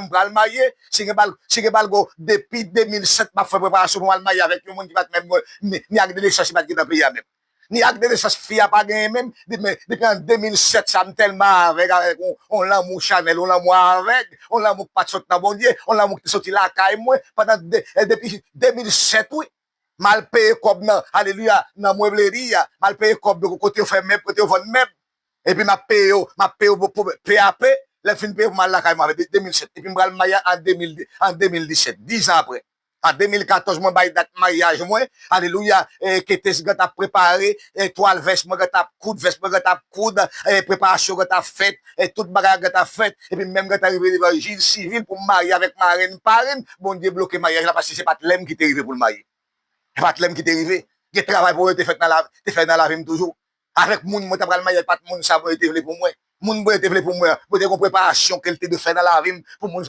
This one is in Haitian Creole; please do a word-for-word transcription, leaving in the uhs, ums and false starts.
m pral marye, si gen bal, si gen bal go, depi de mil sèt, m ap fè preparasyon pou m al marye avèk yon moun ki pa t menm ni, ni ak de nesans, li pa t gentan peyi a menm. Ni ak de nesans fi a pa genyen menm, depi, depi an de mil sèt sa, m tèlman avèg avèk yon, yon lanmou chanèl, yon lanmou avèg, yon lanmou ki pa t sot nan Bondye, yon lanmou ki te soti lakay mwen, pandan de, e, depi de mil sèt, wi. M al peye kòb nan, alelouya, nan mebleri a. M al peye kòb yo kote yo fè mèb, kote yo vann mèb. Epi m ap peye yo, m ap peye yo pou, pou, pe a pe. Lè m fin peye pou m al lakay mwen avèk de mil sèt. Epi m pral marye an de mil, an de mil disèt, diz an apre. An de mil katòz, mwen bay dat maryaj mwen. Alelouya. E, ketès gentan ap prepare. E, twal vès mwen gentan ap koud. Vès mwen gentan ap koud. E, preparasyon gentan ap fèt. E, tout bagay gentan ap fèt. Epi m menm gentan rive levanjil sivil pou m marye avèk marenn parenn. Bondye bloke maryaj la paske se pa t lè m ki te rive pou l marye. Se pa t lè m ki te rive. Gen travay pou yo te fèt nan la, te fè nan lavi m toujou. Avèk moun mwen ta pral marye, pa t moun sa Bondye te vle pou mwen. Moun Bondye te vle pou mwen an, Bondye gen yon preparasyon ke l te dwe fè nan lavi m pou moun